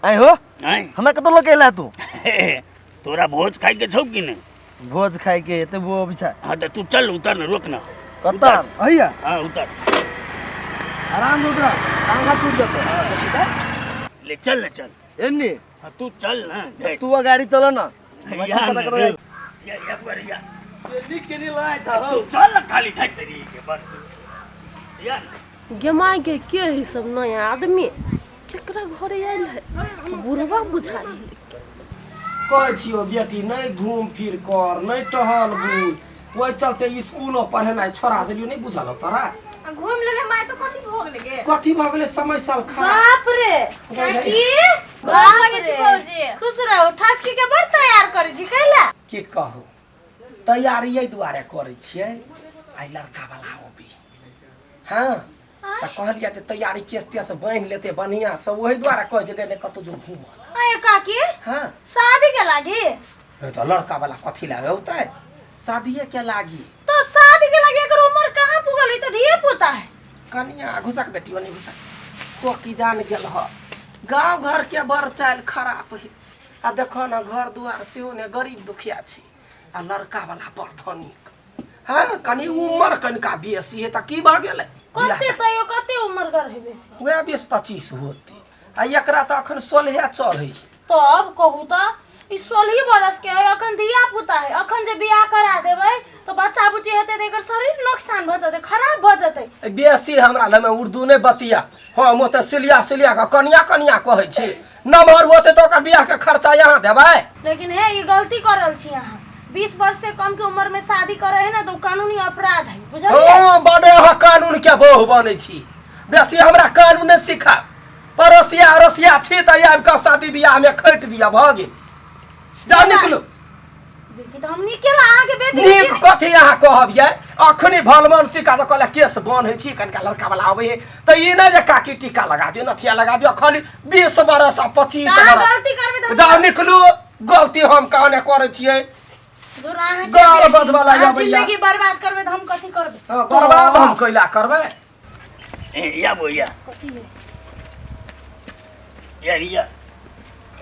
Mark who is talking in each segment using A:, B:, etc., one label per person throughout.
A: आइ हो।
B: आँय?
A: हमरा कतऽ लऽ के एला तू?
B: तोरा भोज खाइ के छौ कि नहि?
A: भोज खाइ के एते बुआ पीछा।
B: हाँ तऽ तू चल, उतर न, रोक न।
A: कतऽ अहिया?
B: हाँ, उतर।
A: आराम से उतरा, टांगा टूट जेतौ।
B: ले चल न, चल।
A: एन्नी?
B: हाँ, तू चल न, देख।
A: तू गाड़ी चल न। हमरा की
B: या
A: पता
B: न,
A: कतऽ जाइ?
B: या, या, बुआ रे, या।
A: एन्नी केनी लाय छ हौ?
B: तू चल न खाली, धैत तेरी के बस। या न।
C: गे माय गे, के है सब नया आदमी? केकरा घरे आयल है? बुढ़वा बुझाइ है।
D: कहै छियौ बेटी, नहि घूम फिर कर, नहि टहल बुल, ओहि चलते स्कूलो पढ़ेनाइ छोड़ा देलियौ। नहि बुझल हौ तोरा?
E: आ घूम लेले माय तऽ कथी भऽ गेलै गे?
D: कथी भऽ गेलै? समय साल खराब।
C: बाप रे काकी,
E: गोर लगै छी भौजी।
C: खुश रहू। ठसकी के बड़ तैयार करै छी कैला?
D: की कहू, तैयारी एहि दुआरे करै छियै, आइ लड़का वाला अबी। हाँ, तऽ कहलियै जे तैयारी केस तेस बान्हि लेतै बढ़िआँ से, ओहि दुआरे कहै छै नहि कतहु जो घूमल।
C: अरे काकी।
D: हाँ।
C: शादी के लागी?
D: हे, तऽ लड़का वाला कथी लागे औतै? शादीए के लागी।
C: तो शादी के लागी एकर उम्र कहाँ पुगल? ई तो धिये पुता है।
D: कनिया घुसक बेटी, ओने घुसक। तो की जान गेल ह, गाँव घर के बड़ चालि खराब है। आ देखो न, घर दुआर सेहो ने गरीब दुखिया छी आ लड़का वाला बड़ धनिक। हाँ, कनि उम्र कनिका बेसी है तऽ की भऽ गेलै?
C: कते तैयो कते उम्र गर है बेसी?
D: वएह 20-25 होते आ एकरा तऽ अखन 16 चढ़ै।
C: तब कहू तऽ, ई 16 बरस के है, अखन धिया पुता है। अखन जे बियाह करा देबै तऽ बच्चा बुच्ची हेतै तऽ एकर शरीर नुकसान भऽ जेतै, खराब भऽ जेतै।
D: बेसी हमरा लगमे उर्दू नहि बतिया। हम ओतऽ सिलिया सिलिया कऽ कनिया कनिया कहै छी। नमहर होतै तऽ ओकर बियाहके खर्चा यहाँ देबै?
C: लेकिन हे, ई गलती कर रहल छी अहाँ। 20 वर्ष से कम के उम्र में शादी करे है ना, तो उ कानूनी अपराध है, बुझलियै?
D: हँ, बड़े अहाँ कानून के बहु बनै छी। बेसी हमरा कानून नहि सिखा। पड़ोसिया अड़ोसिया छी तऽ आबि कऽ शादी बियाहमे खटि दिअ, भऽ गेल। जाउ, निकलू।
C: देखी तऽ हम नीके ला अहाँके बेटी के
D: नीक कथी अहाँ कहब ये? अखनी भलमन सिखा तऽ कहले केस बन्है छी, कनिका लड़का वाला आबै है तऽ ई नहि जे काकी टीका लगा दियौ, नथिया लगा दियौ। खाली 20 बरस आ 25
C: तऽ अहाँ
D: बरस।
C: गलती करबै तऽ हम
D: जाउ, निकलू। गलती हम कहने करै छियै?
C: दूर अहाँके
D: गाल
C: बेटी,
D: बजबऽ लागि
C: अहाँ
D: अबैया।
C: जिंदगी बर्बाद करबै तऽ हम कथी करबै?
D: हँ, बर्बाद हम कैला करबै?
B: ए, या बो या।
C: कथी है?
B: या या।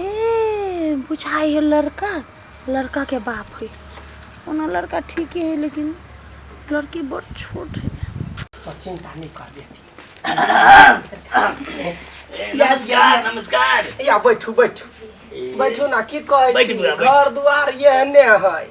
C: ए, बुझाइ है लड़का लड़का के बाप है। ओना लड़का ठीके है, लेकिन लड़की बड़ छोट है।
D: तो चिंता नहीं कर बेटी।
B: ए, नमस्कार नमस्कार।
D: या, बैठू बैठू बैठू ना। की कहै
B: बैठ
D: छी?
B: बुआ, बैठ।
D: घर दुआर एहने है?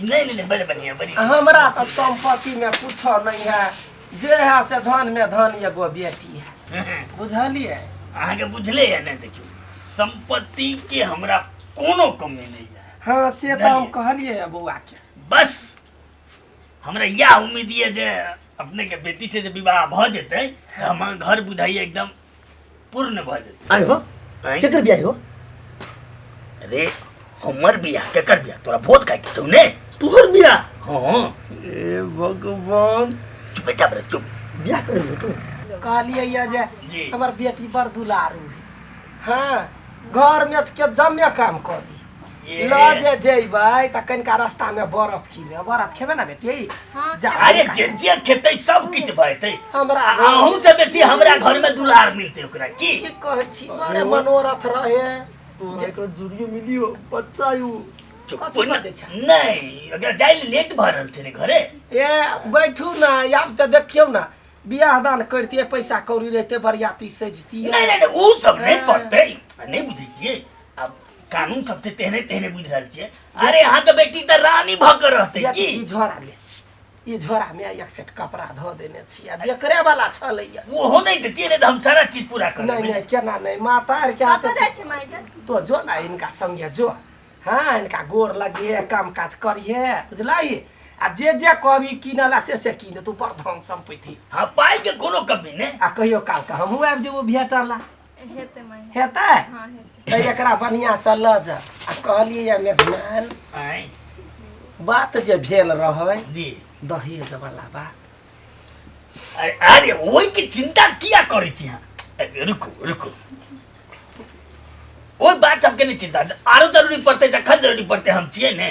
B: नहीं नहीं नहीं, बड़े बढ़िया, बड़ी।
D: हमरा तऽ संपत्ति में कुछो नहीं है, जे है से धन में धन एगो बेटी है, बुझलियै?
B: अहाँके बुझले है ने, देखियौ, संपत्ति के हमरा कोनो कमी नहीं है।
D: हाँ, से तऽ हम कहलियै है बौआ के।
B: बस हमरा इएह उम्मीद यऽ जे अपने के बेटी से जे विवाह भऽ जेतै तऽ हमर घर बुझाइए एकदम पूर्ण भऽ जेतै।
A: आइ हो?
B: आँय?
A: केकर बियाह हो?
B: अरे, हमर बियाह, केकर बियाह? तोरा भोज खाइ के छौ ने?
A: तोहर बियाह?
B: हाँ।
A: ए भगवान!
B: चुप चाप रे, चुप।
A: बियाह करबो तू?
D: कहलियै ये जे
B: जी।
D: हमर बेटी बड़ दुलारू है। हाँ, घर में के जमे काम करी।
B: ये।
D: लऽ जे जेबै तऽ कनिका रास्ता में बरफ कीने, बरफ खेबै ना बेटी?
E: हाँ।
D: जा।
B: अरे, जे जे खेतै सब किछु भऽ जेतै।
D: हमरा
B: अहूँ से बेसी हमरा घर में दुलार मिलतै ओकरा की।
D: की कहै छी, बड़े मनोरथ रहे।
A: तोरा एकरा जुड़ियो मिलियो बच्चा यू।
B: चुप।
D: कथी बजै छै?
B: नहि, ओकरा जाइ लए लेट भऽ रहल छै ने घरे।
D: ए, बैठू ना। आब तऽ देखियौ ना, बियाह दान करतियै, पैसा कौड़ी रहते, बरियाती सजतियै।
B: नहि नहि नहि, ओ सब नहि
D: हाँ।
B: पड़तै। आ नहि बुझै छियै, आब कानून सब छै तेहने तेहने बुझि रहल छियै। अरे, अहाँके बेटी तऽ रानी भऽ कऽ रहतै। की?
D: ई झोरा ले, ई झोरा में एक सेट कपड़ा धऽ देने छी आ देखरे वाला छलैया।
B: ओहो नहि देतियै ने तऽ हम सारा चीज पूरा कर
D: नहीं नहीं, केना नहीं, माता आर के हाथे।
E: कतऽ जाइ छै मायके?
D: तो जो ना, इनका संगे जो। हाँ, इनका गोर लगिहे, काम काज करिहे, बुझलही? आ जे जे कहबी कीनला से से कीन। तू बड़ धन सम्पत्ति।
B: हाँ, पाइ के कोनो कमी नहि।
D: आ कहियो काल के हमहूँ आबि जेबो भेटला।
E: हेतै माय।
D: हेतै?
E: हाँ, हेतै।
D: तऽ एकरा बढ़िआँ से लऽ जा। आ कहलियै या मेजमान,
B: आँय?
D: बात जे भेल रहै
B: जी,
D: दहेज वाला बात।
B: अरे अरे, ओहिके चिंता किया करै छी अहाँ? अरे, रुकू रुकू, ओहि बात सबके नहि चिंता। आरो जरूरी पड़तै, जखन जरूरी पड़तै हम छियै ने।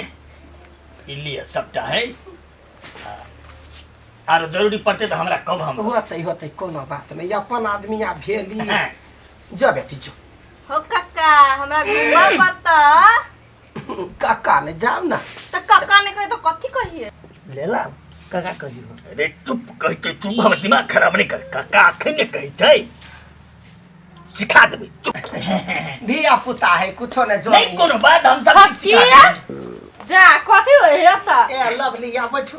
B: ई लिअ सबटा है। आरो जरूरी पड़तै तऽ हमरा कब हम
D: होतै होतै, कोनो बात नहि, अपन आदमी आ भेली।
B: हाँ।
D: जो बेटी, जो।
E: हो काका। हमरा घूमऽ पड़ता।
D: काका ने जाउ ना।
E: तऽ कक्का ने कहे तऽ कथी कहिए?
A: लेला काका कहियो।
B: अरे चुप कहै छै, चुप, हमर दिमाग खराब नहि कर। काका अखन नहि कहै छै, सिखा देबै, चुप।
D: धिया पुता है, कुछो ने जो
B: नहीं कोनो बात, हम सब किछु सिखा देबै।
F: जा कथी होइ है त?
D: ए लवली, या बैठू।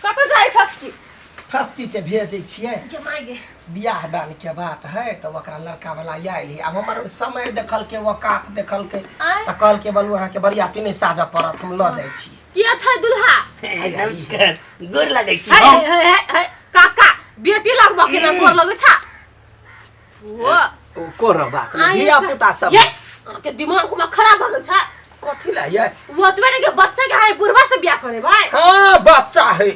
F: कत जाय ठसकी?
D: ठसकी के भेजै छियै, बियाह दान के बात है तऽ ओकरा लड़का वाला आयल है। आब हमर समय देखलकै, औकात देखलकै
F: आँय?
D: तऽ कहलकै बलू अहाँके बरियाती नहि साजऽ पड़त, हम लऽ जाइ छी।
F: के छै दुल्हा?
B: नमस्कार, गोर लगै छी।
F: है
B: हम
F: है है है काका, बेटी लगबो के ना गोर लगै छा ओ।
D: ओ कोनो बात नहि,
F: आँय,
D: धिया पुता सब।
F: ये अहाँके दिमाग उमाग खराब भऽ गेल छै?
D: कथी ला ये?
F: ओतबे ने के बच्चा के अहाँ बुढ़वा से बियाह करे भाई।
D: हाँ बच्चा है,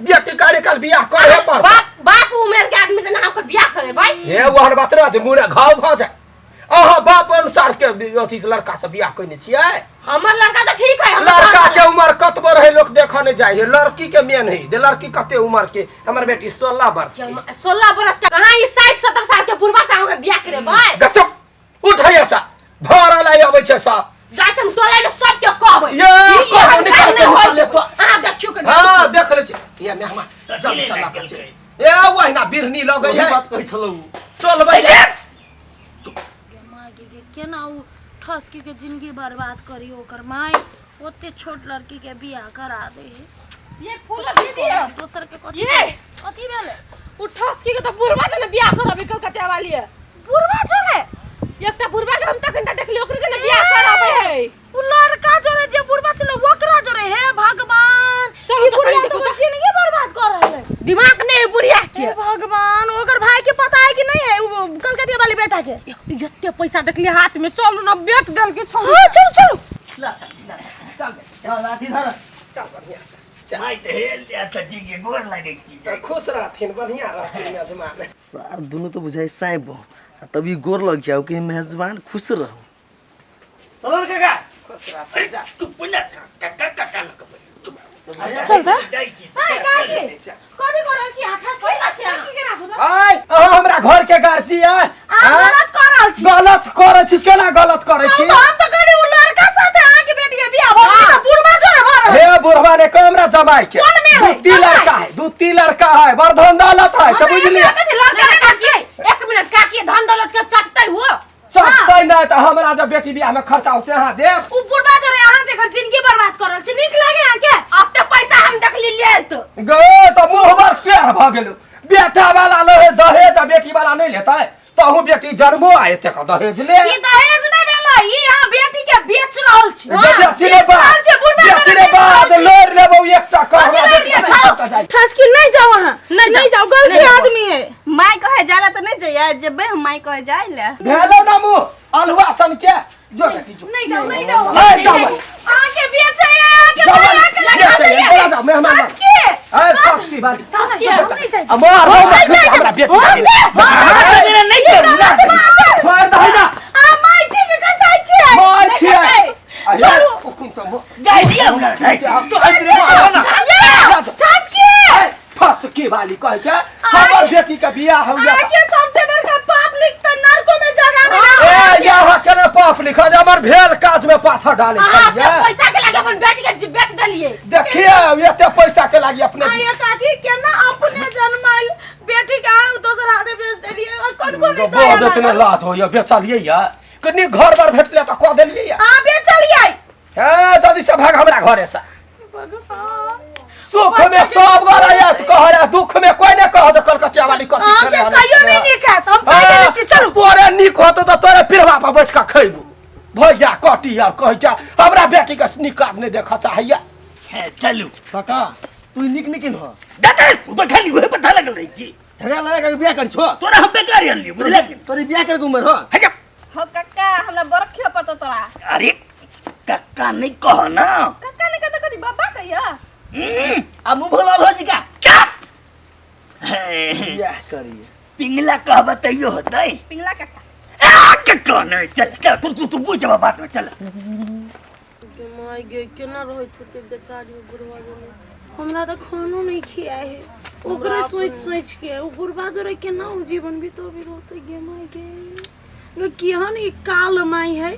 D: बेटी करे कल बियाह करे पड़त।
F: बाप बाप उमेर के आदमी जना ओकर बियाह करे भाई।
D: हे ओहन बात रह जे मुँह घाव भऽ जाय। अहाँ बाप अनुसार के अथी से लड़का से बियाह कयने छियै।
F: हमर लड़का तऽ ठीक है, हमर
D: लड़का के उम्र कतबो रहे लोक देखऽ नहि जाइ है, लड़की के मेन है जे लड़की कते उम्र के। हमर बेटी 16 वर्ष के।
F: 16 बरस के कहाँ, ई 60 70 साल के बुढ़वा से अहाँके बियाह करे भाई?
D: देखो उठै ऐसा भरल आइ अबै छै सब।
F: जाइ छन टोले में सबके कहबै।
D: ये
F: ई
D: कहब
F: एहन
D: निकाल
F: काम
D: के
F: नहि
D: निकाल
F: होई।
D: लेतो।
F: अहाँ देखियौ के।
D: हाँ देख ले छी ये मेहमान
B: कथी
D: जल्दी
B: ले
D: से
B: लए
D: लऽ के
B: गेलकै?
D: चल। ए ओहिना बिरनी लगै
A: सही
D: है।
A: बात कहै छलहुँ।
D: चलबै ले।
C: गे माय गे, गे केना ओ ठसकी के जिंदगी बर्बाद करी ओकर माय, ओते छोट लड़की के बियाह करा दे है।
F: ये फूल दीदी
C: दोसर के कथी?
F: ये!
C: कथी भेलै?
F: उ ठसकी के तऽ बुढ़वा जने बियाह करबे कलकत्ता वाली है।
C: बुढ़वा जोरे?
F: एकटा बुढ़वा के हम तखन तऽ देखलियै, ओकरे जने बियाह कराबै है।
C: उ लड़का जोरे जे बुढ़वा छलै ओकरा जोरे? हे भगवान,
F: चलू
C: ई
F: तऽ
C: बुढ़िया
F: कनि
C: तऽ
F: देखू
C: ओकर
F: तऽ।
C: जिंदगी बर्बाद कर रहल है।
F: दिमाग नहीं है बुढ़िया के।
C: हे भगवान, ओकर भाई के पता है कि नहीं है उ कलकतिया वाली बेटा के?
F: एते पैसा देखलियै हाथ में, चलू ना बेच देलकै छोड़ू।
C: हाँ चलू चलू।
D: ला चल, ला चल बेटी,
A: चल लाठी धर।
D: चल बढ़िया से चल।
B: माय तऽ हेल अच्छा ठीक है, गोर लगै छी।
D: खुश रहथिन, बढ़िया रहथिन मेजमान।
A: सार दुनू तो बुझाइ साहेब हो आ तभी गोर लग जाओ कि मेजबान खुश रहो। चलो ने काका।
D: खुश रहथिन, जा।
B: चुप ना, काका काका न कहबै, चुप।
C: चल तऽ।
B: जाइ छी।
C: हाय काकी,
D: चल।
C: कथी कर रहल छी अहाँ? ठसकी ठसकी के राखू तऽ।
D: आय अहाँ हमरा घर के गार्जियन
C: अहाँ गलत कर रहल छी।
D: गलत करै छी? केना गलत करै छी?
C: हम तऽ कहली उ लड़का साथे अहाँके बेटी के बियाह भऽ गेल तऽ बुढ़वा जोरे भऽ रहल।
D: हे बुढ़वा ने कह हमरा जमाई के।
C: कोन मेल है?
D: दू तीन
C: जमाई?
D: लड़का है, दू तीन लड़का है, बड़ धन दौलत है,
C: हमरा
D: समझलिए?
C: एकरा कथी लड़का
F: नहीं,
C: ने
F: काकी एक मिनट, काकी धन दौलत के चटते हुआ
D: चटतै नहि तऽ हमरा जब बेटी बियाह में खर्चा हो से अहाँ देब।
C: उ बुढ़वा जोरे अहाँ जेकर जिंदगी बर्बाद कर रहल छी, नीक लागे अहाँके?
F: अब तऽ पैसा हम देखली लेत।
D: गे तऽ मुँह बर टेढ़ भऽ गेलौ। बेटा वाला लै है दहेज आ बेटी वाला नहि लेतै? तहु बेटी जन्मो आ एतेक दहेज ले।
C: ई दहेज नहि भेलै, ई अहाँ बेटी के बेच रहल छी।
D: गे बेसी नहि
C: बेच रहल छी,
D: बात,
C: बुढ़वा
D: बेसी
C: जोरे
D: नहि
C: बेच रहल
D: बात,
C: छी।
D: लड़ि लेबौ एकटा कह हमरा
C: कथी
D: बेटी
C: लड़ि
D: के
C: लेबै?
D: सभटा जाइ।
C: ठसकी नहीं जाओ अहाँ, नहीं जाओ, गलती
F: नहीं जाओ।
C: आदमी है।
E: माय कहे जाला तऽ नहीं जइया, जेबै हम माय कहे जाय ले।
D: भेलौ ना मुँह अलुआ सन के, जो बेटी जो।
C: नहीं जाओ, नहीं जाओ।
D: नहीं जाओ।
C: अहाँ के बेचे है, अहाँ के
D: जाओ,
C: भाई, अहाँ के लगा
D: बेचै है,
C: देलियै।
D: बोला जाओ, मेहमान बन।
C: ठसकी।
D: ए ठसकी बाली।
C: ठसकी, हम नहीं जाएब।
D: आ मार रौ मत हमरा बेटी के।
B: मेरा नहीं करू ना।
D: छोड़ दही ना।
C: अहाँ माय छी कि कसाई छियै?
D: माय छियै।
C: नहीं।
D: अरे हुकुम तो मुँह।
B: जाइ दियौ ना, जाइ दियौ।
C: ये, ठसकी।
D: ए, ठसकी वाली कह के हमर बेटी के बियाह हो गया।
C: अहाँके सबसे बड़का पाप लिखते नरको में जगह नहीं।
D: ए यहाँ के ने पाप लिखा जे हमर भेल काज में पाथर डाले
F: अहाँ
D: छलियै।
F: अपने पैसा के लागे अपन बेटी के बेच देलियै।
D: देखिए एते पैसा के लागी अपने।
C: आ ये काकी, केना अपने जन्माइल बेटी के अहाँ दोसर हाथे बेच देलियै और कोन कोन नहीं
D: बहुत
C: दया
D: इतने
C: लागल?
D: लाज होइए बेचलियै या कनी घर बार भेटले तऽ कऽ देलियै या।
C: अहाँ बेचलियै?
D: हे जल्दी से भाग हमरा घरे से।
C: भगवान,
D: सुख में सब घर आयत कह रहा, दुख में कोई नहीं कह दे कलकतिया वाली कथी
C: अहाँके
D: खेले हन।
C: कहियो नहीं नीक हैत, हम कहि देने छी, चलू।
D: तोरे नीक होतो तऽ तोरे पिरवा पर बैठ कऽ खैबू। भैया कटी यार कह के हमरा बेटी के नीक आदमी नहीं देखऽ चाहैया।
B: हे, चलू।
A: काका तू नीक निकल हो।
B: दादा तू तो खाली उहे पता लगल रहै छी।
A: झगड़ा लड़ा के बियाह कर छो।
B: तोरा हम बेकार आनलियौ, बुझलियै कि?
A: तोरे बियाह कर के उम्र हो।
B: हे जा।
E: हो कक्का, हमरा बरखिया पड़तो तोरा।
B: अरे कक्का नहीं कह ना।
E: कक्का ने कहता कथी बाबा कहिया?
A: आ मुंह भोला हो जी का
B: चुप। हे,
A: बियाह करिए।
B: पिंगला कहब तैयो होतै।
E: पिंगला कक्का।
B: आ, कक्का नहीं, चल चल तू तू तू बुझ जबा बात में, चल।
C: गे माय गे, केना रहैत होतै बेचारी ओ बुढ़वा जोरे? हमरा तऽ खानो नहीं खियाए है ओकरे सोचि सोचि के, ओ बुढ़वा जोरे केना ओ जीवन बितोबी होतै? गे माय गे, ये केहन ई काल माई है,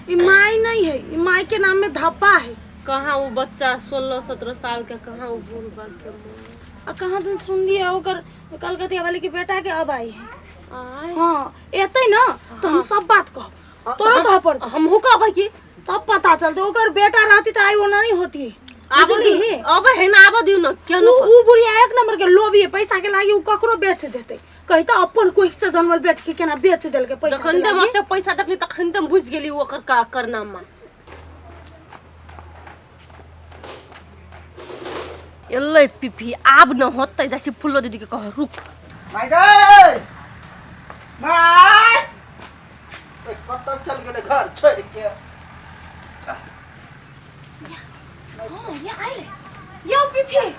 C: ई माई नहीं है, ई माई के नाम में धब्बा है।
F: कहाँ वो बच्चा 16-17 साल के, कहाँ वो बूढ़ बा के
C: आ कहाँ दिन सुनलिए ओकर कलकतिया वाली के बेटा के अब आई है।
F: आय
C: हाँ एतै ना तो हम सब बात कहब, तोरो कह पड़तौ।
F: हमहू कहबै की
C: तब पता चलते। ओकर बेटा रहती तऽ आई ओना नहीं होती।
F: आबो
C: बुझलिही?
F: दियौ, अब है ना, आबो दियौ ना केहनो।
C: उ बुढ़िया एक नंबर के लोभी है, पैसा के लागी उ ककरो बेच देते। कही तऽ अपन कोख से जन्मल बेट के केना बेच देलकै पैसा के
F: जखन ते
C: लागी।
F: ओते पैसा देखली तखन ते हम बुझि गेली ओकर का करनामा। एलै पिपी, आब न होतै। जाइ छी फुल्लो दीदी के कह, रुक।
A: माय गै माय, ओए कतऽ चल गेलै घर छोड़ि के?
C: हाँ, ये आइल यौ पिपी।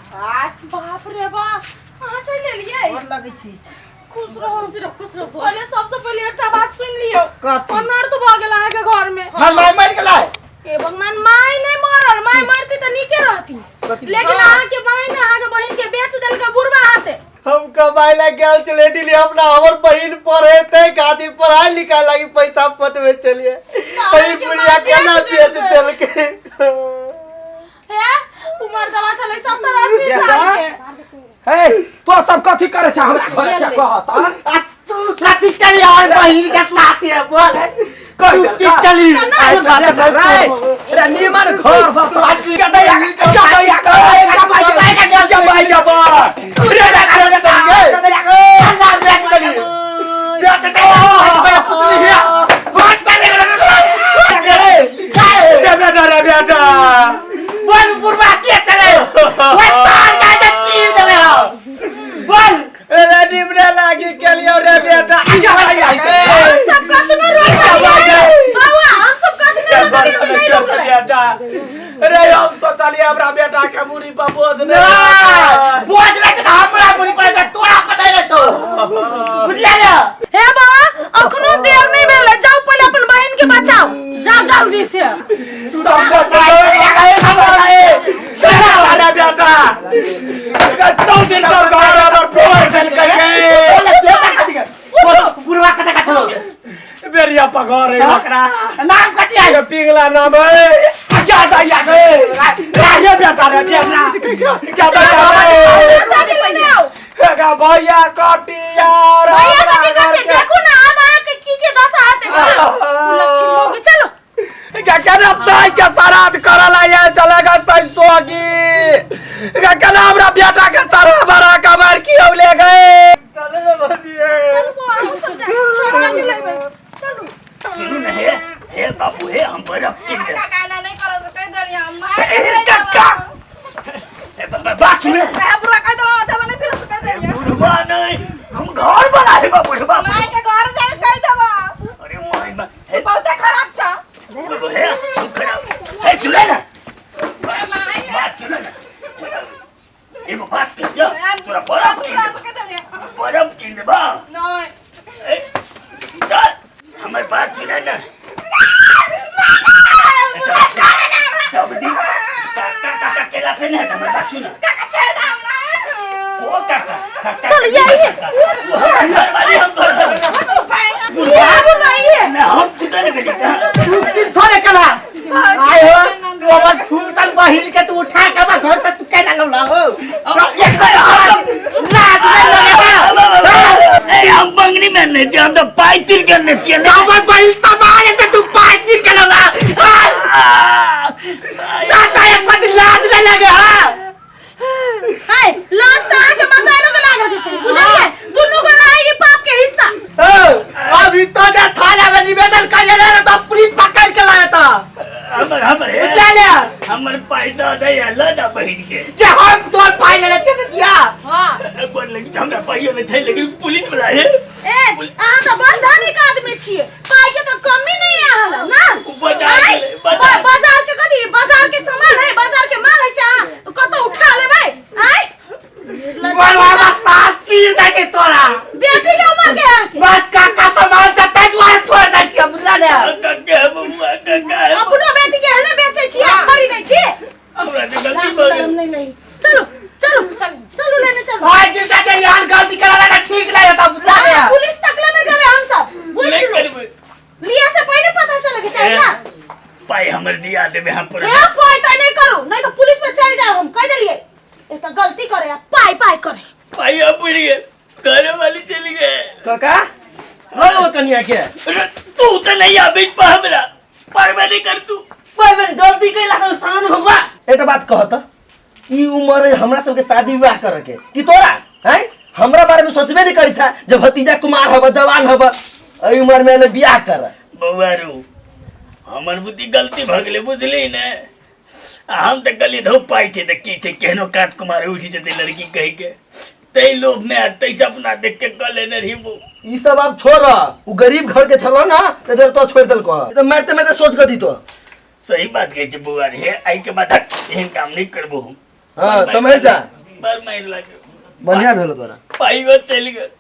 C: बाप रे बाप, अहाँ चलि एलियै?
A: गोर लगै छी।
C: खुश रहो।
F: खुश रहो, खुश रहो।
C: पहिले सबसँ पहिले एकटा बात सुनि लियौ।
A: कथी?
C: अनर्थ भऽ गेल अहाँके घर में।
A: हमर माय मरि गेलै?
C: हे भगवान, माय नहीं मरल, माय मरती तऽ नीके रहती, लेकिन अहाँके बहिन अहाँके बहिन के बेच देलकै बुढ़बा हाथे।
G: हम कमाए ला गेल छलियै दिल्ली, अपना हमर बहिन पढ़ेतै खातिर पढ़ाई लिखाई लागी पैसा पटबै छलियै, एहि
C: अहाँके
G: बुढ़िया
C: माय
G: केना
C: बेच
G: बेच देलकै?
C: हे उमर दवा छलै 70-80 साल के।
D: हे तो सब कथी करे छ हमरा घर से कहत?
G: आ तू साथी चली और बहिन के साथी है बोल
D: कह
G: तू की चली
D: रे रे निमन घर भक्त के दैया के दैया के कमाई के कमाई के बर रे रे रे रे। रे बेटा रे बेटा
G: बोल बुढ़वा के चले वो तार का चीर देले हो बोल।
D: रे निमरे लागी के लिए रे बेटा के दैया के
C: हम सब कतनो रोकलियै बउआ, हम सब कतनो रोकलियै तऽ नहि रोकलै।
D: बेटा रे, हम सोचलियै हमरा बेटा के मुड़ी पर बोझ नहीं।
G: बोझ ले तो हमरा मुड़ी पर तोरा पता नहीं तो बुझलिया ना?
C: हे बाबा, अखनो देर नहीं भेलै, जाउ पहिले अपन बहिन के बचाउ,
F: जाओ जल्दी से।
D: अरे बेटा सौ दिन सब घर हमर फोड़ देलकै।
G: बुढ़वा कता का छलो?
D: बेरिया पघर है ओकरा।
G: नाम कथी है?
D: पिंगला नाम है क्या दैया के रे बेटा रे बेटा क्या दैया रे।
C: बचा के लेने आउ।
D: गा भैया कटिया।
C: भैया कथी कथी, देखू ना आब अहाँके की के दशा हेतै से। लक्ष्मी होगी, चलो।
D: क्या केना साई के श्राद्ध करल आया चलेगा साई सोगी, क्या केना हमरा बेटा के चढ़ा बड़ा कमर की ले गए? चले ना भजिए।
C: चलू बौआ, हम सब जाइ छी, छोड़ा के लेबै, चलू।
B: सुनू ने हे हे बाबू हे, हम बर्फ कीन दे।
E: काका एना नहि करऽ से कहि देलियै हम माय।
B: ए काका ए, बात सुने।
E: बुढ़वा कहि देलहुँ देबै नहि, फेर से कहि देलियै।
B: बुढ़वा नहीं, हम घर बना है बा बुढ़वा।
E: माय के घर जा के कहि देबऽ।
B: अरे my बा हे।
E: बहुते खराब छ।
B: बाबू हे, हम खराब हे? सुने ना, बात सुने ना, एगो बात कह जा तोरा, बर्फ कीन दे।
E: कहि देलियै।
B: बर्फ कीन दे बा।
E: नहि।
B: ए, चल हमर बात सुने ना, सब दिन काका काका केला से नहीं, हमर बात सुन।
E: काका छोड़ दे हमरा।
B: ओ काका काका
C: चल, ये ये।
B: वो हमर घर वाली, हम तोर घर
C: ये बुढ़वा ये।
B: ना हम कुदर गेली ना।
G: तू की छोड़े कला आय हो तू हमर फूल सन बहिन के तू उठा के बा घर से तू केना लौला हो एक बार लाज नहीं लगे?
B: ए हम बंगनी में नहीं छियै, हम तो पाई तिर के नहीं छियै ना।
G: हमर बहिन सामान से तू पाँच दिन के लौला चाचा, एक बार लाज नहीं लगे? हां
C: हाय लास्ट तऽ अहाँके मताइलो के लागल के छै, बुझलियै? दुनू गोरा है ई पाप के हिस्सा।
G: अभी तो जा थाना में निवेदन कर ले रहा तो पुलिस पकड़ के लाया था।
B: हमर हमर हे,
G: बुझलिया ने?
B: हमर पाई दऽ दे आ लऽ जा बहिन के।
G: जे हम तोर पाई ले लेते त दिया।
F: हाँ
B: बोल, लेकिन हमरा पाइयो नहीं छै, लेकिन पुलिस वाला है।
C: ए अहाँ तऽ बड़ धनिक आदमी छियै, पाई के तऽ कमी नहीं है अहाँ लग ना।
B: बाजार
C: आँय?
B: गेलै, बाजार।
C: बाजार के कथी, बाजार के सामान है, बाजार के माल है से अहाँ कतौ उठा लेबै? आँय
G: मरवा सात चीर दे के तोरा।
C: बेटी के उम्र के अहाँके
G: बस काका सामान से तै दुआरे छोड़ दै छियै, बुझला ने?
B: काका बबुआ काका।
C: अपनो बेटी के एहने बेचै छियै आ खरीदै छियै।
B: हमरा से गलती भऽ गेल।
C: शरम नहीं लही, चलो चलो चलो, लेने चलो।
G: आज दिन से यार गलती करा लगा ठीक नहीं होता, बुझला ने?
C: है ना।
B: पाई हमर दिया देबे हम पर।
C: ए पाई ताई नहीं करू, नहीं तो पुलिस पे चल जाओ, हम कह देलिए। एक तो गलती करे आ पाई पाई करे।
B: पाई अब उड़ गए, घर वाली चली गए।
A: काका लग कनिया के।
B: अरे तू तो नहीं आबे पा हमरा, परबे नहीं कर तू।
A: भाई बहन गलती कैला तो सजा नहीं भोगबा। एकटा बात कह त, ई उम्र हमरा सबके शादी विवाह करे के कि तोरा हैं हमरा बारे में सोचबे नहीं करी छा जब भतीजा कुमार हब जवान हब एई उम्र में एले बियाह कर।
B: बौआरू हमर बुद्धि गलती भऽ गेलै बुझली ने। आ हम तऽ गली धो पाइ छै तऽ की छै, केहनो कात कुमार उठि जेतै लड़की कहि के, तै लोभ में आ तै सपना देख के कऽ लेने रही बौ।
A: ई सब आब छोड़, उ गरीब घर के छलो ना ते दुआरे तो छोड़ देलको, तो मारते मारते सोच के दी तो।
B: सही बात कहै छै बौआ रे, आइ के बाद हट, एहन काम नहीं करबो हम।
A: हाँ, समझ जा।
B: बड़ मारि लागल।
A: बढ़िया भेलो तोरा।
B: पाइयो चलि गेल।